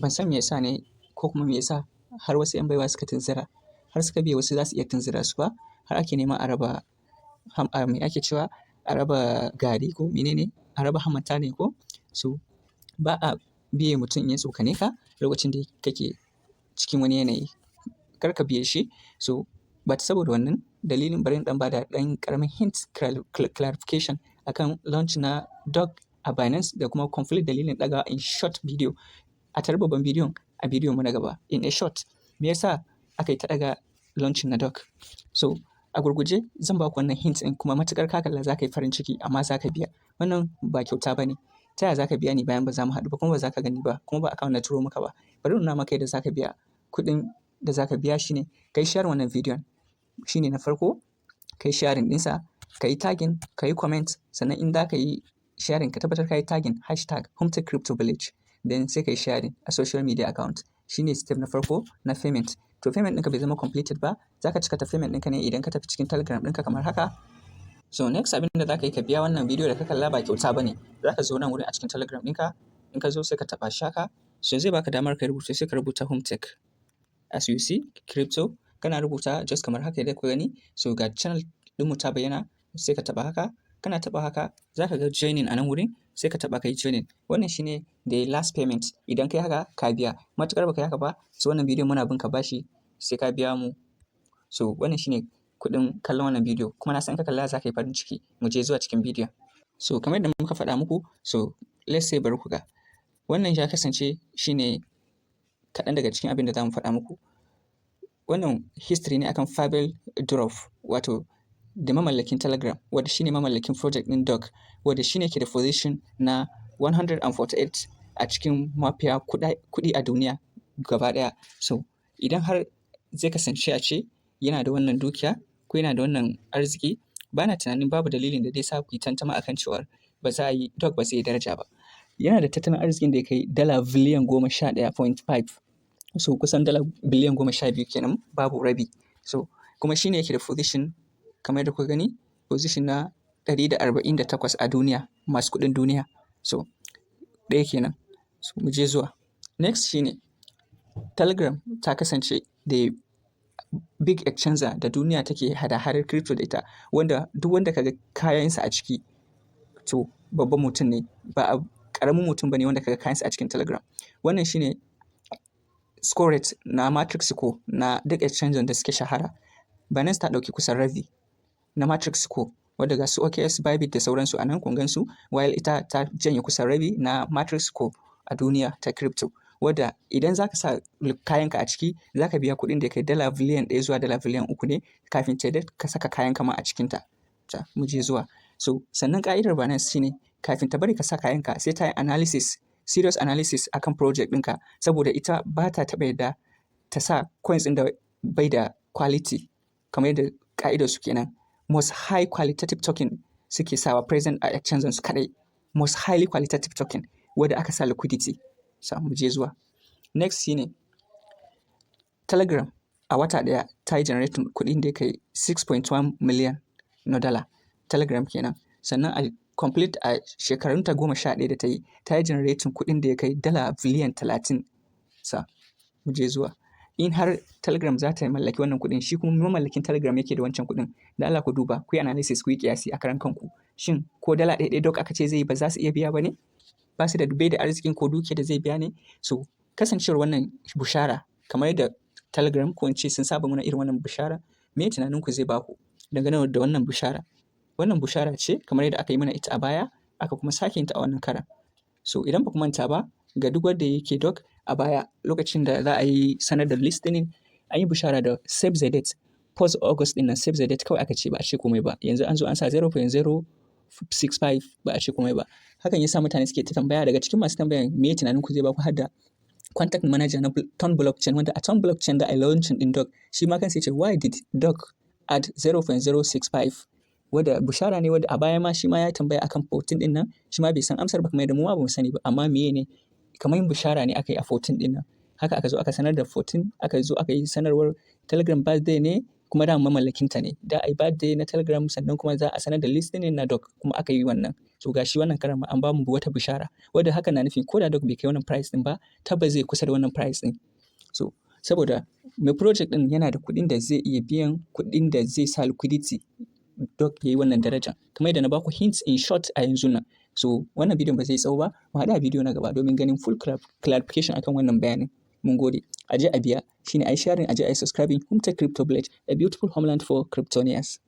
Ban san me yasa ne ko kuma me yasa har wasu 'yan baiwa suka tunzura, har suka biye wasu za su iya tunzura su ba, har ake nema a raba, me ake cewa, a raba gari ko mene ne, a raba hammata ne ko? So ba a biye mutum in ya tsokane ka lokacin da kake cikin wani yanayi. Kar ka biye shi. So but saboda wannan dalilin, bari in ɗan bada ɗan ƙaramin hint, clarification akan launch na Dogs a Binance da kuma complete dalilin ɗaga in short video. A tare babban bidiyon a bidiyon mu na gaba. In a short, me yasa aka yi ta ɗaga launching na Dogs? So a gurguje zan ba ku wannan hint ɗin, kuma matuƙar ka kalla za ka yi farin ciki, amma za ka biya. Wannan ba kyauta ba ne. Ta yaya za ka biya ni bayan ba za mu haɗu ba, kuma ba za ka gani ba, kuma ba account na turo maka ba? Bari in nuna maka yadda za ka biya. Kuɗin da za ka biya shine ka yi share wannan bidiyon. Shine na farko, ka yi sharing ɗinsa, ka yi tagging, ka yi comment, sannan in za ka yi sharing, ka tabbatar ka yi tagging #HometechCryptoVillage. Then sai ka yi sharing a social media account. Shine step na farko na payment. To, payment ɗinka bai zama completed ba, za ka cika ta payment ɗinka ne idan ka tafi cikin Telegram ɗinka kamar haka. So next, abin da za ka yi ka biya wannan bidiyo da ka kalla ba kyauta ba ne. Za ka zo nan wurin a cikin Telegram ɗinka, in ka zo sai ka taɓa shi haka. So zai baka damar ka rubuta, sai ka rubuta Hometech. As you see, crypto, kana rubuta just kamar haka yadda kuka gani. So ga channel ɗinmu ta bayyana, sai ka taɓa haka. Kana taɓa haka, za ka ga joining a nan wurin, sai ka taɓa ka yi joining. Wannan shine the last payment. Idan ka yi haka, ka biya. Matuƙar ba ka yi haka ba, so wannan bidiyon muna bin ka bashi, sai ka biya mu. So wannan shine kuɗin kallon wannan bidiyo, kuma na san in ka kalla za ka yi farin ciki. Mu je zuwa cikin bidiyon. So kamar yadda muka faɗa muku, so let's say, bari ku ga. Wannan ya kasance shine kaɗan daga cikin abin da za mu faɗa muku. Wannan history ne akan Pavel Durov, wato da mamallakin Telegram, wanda shine mamallakin project ɗin Dogs, wanda shine ke da position na 148 a cikin mafiya kuɗi a duniya gaba ɗaya. So idan har zai kasance a ce yana da wannan dukiya ko yana da wannan arziki, bana tunanin babu dalilin da zai sa ku yi tantama akan cewar ba za a yi Dogs ba zai yi daraja ba. Yana da tattalin arzikin da ya kai dala biliyan 11.5. So kusan dala biliyan 12 kenan babu rabi. So kuma shine yake da position, kamar yadda kuka gani, position na 148 a duniya, masu kuɗin duniya. So ɗaya kenan. So mu je zuwa. Next shine Telegram ta kasance the big exchanger da duniya take hada-hadar crypto da ita, wanda duk wanda ka ga kayansa a ciki, to babban mutum ne, ba ƙaramin mutum ba ne wanda ka ga kayansa a cikin Telegram. Wannan shine score rate na matrix score na duk exchanger da suke shahara. Binance ta ɗauki kusan rabi na matrix score, wadda ga su OKX, Bybit da sauransu a nan kun gan su, while ita ta janye kusan rabi na matrix score a duniya ta crypto. Wadda idan za ka sa kayanka a ciki, za ka biya kuɗin da ya kai dala biliyan 1 zuwa dala biliyan 3 ne kafin ta yarda ka saka kayanka ma a cikinta. Ta mu je zuwa. So sannan ƙa'idar Binance shine kafin ta bari ka sa kayanka, sai ta yi analysis, serious analysis akan project ɗinka, saboda ita ba ta taɓa yarda ta sa coins ɗin da bai da quality, kamar yadda ƙa'idar su kenan. Most high qualitative token suke sawa present a exchange su kaɗai. Most highly qualitative token wadda aka sa liquidity. So mu je zuwa. Next shine Telegram a wata ɗaya ta yi generating kuɗin da ya kai 6.1 million na dala. Telegram kenan. Sannan a complete a shekarunta 11 da ta yi, ta yi generating kuɗin da ya kai dala biliyan 30. Sa mu je zuwa. In har Telegram za ta mallaki wannan kuɗin, shi kuma mamallakin Telegram yake da wancan kuɗin, da Allah ku duba, ku yi analysis, ku yi ƙiyasi a karan kanku. Shin ko dala ɗaya ɗaya Dogs aka ce zai yi, ba za su iya biya ba ne? Ba su da bai da arzikin ko dukiya da zai biya ne? So kasancewar wannan bushara, kamar yadda Telegram ko in ce sun saba mana irin wannan bushara, me tunaninku zai baku dangane da wannan bushara? Wannan bushara ce kamar yadda aka yi mana ita a baya, aka kuma sake yin ta a wannan karan. So idan ba ku manta ba, ga duk wanda yake Dogs a baya, lokacin da za a yi sanar da listing, an yi bushara da save the date post August ɗin nan. Save the date kawai aka ce, ba a ce komai ba. Yanzu an zo an sa 0.065, ba a ce komai ba. Hakan ya sa mutane suke ta tambaya. Daga cikin masu tambayan me tunaninku zai baku, har da contact manager na Ton Blockchain, wanda a Ton Blockchain da a launching ɗin Dogs, shi ma kansa ya ce, "Why did Dogs add 0.065?" Wadda bushara ne wadda a baya ma shi ma ya tambaya akan 14 ɗin nan, shi ma bai san amsar ba, kamar yadda mu ma bamu sani ba. Amma meye ne, kamar bushara ne aka yi a 14 ɗin nan. Haka aka zo aka sanar da 14, aka zo aka yi sanarwar Telegram birthday ne, kuma dama mamallakinta ne. Da a yi birthday na Telegram, sannan kuma za a sanar da listing na Dogs, kuma aka yi wannan. So So ga shi wannan karan ma an bamu wata bishara wadda hakan na nufin ko da Doge bai kai wannan price ɗin ba, tabbas zai kusa da wannan price ɗin. So saboda mai project ɗin yana da kuɗin da zai iya biyan kuɗin da zai sa liquidity Doge ya yi wannan darajan. Kamar yadda na baku hints in short a yanzun nan. So wannan bidiyon ba zai tsawo ba. Mu haɗu a bidiyo na gaba domin ganin full clarification akan wannan bayanin. Mun gode. A je a biya shine a yi sharing, a je a yi subscribing. Humtech Crypto Village, a beautiful homeland for cryptonians.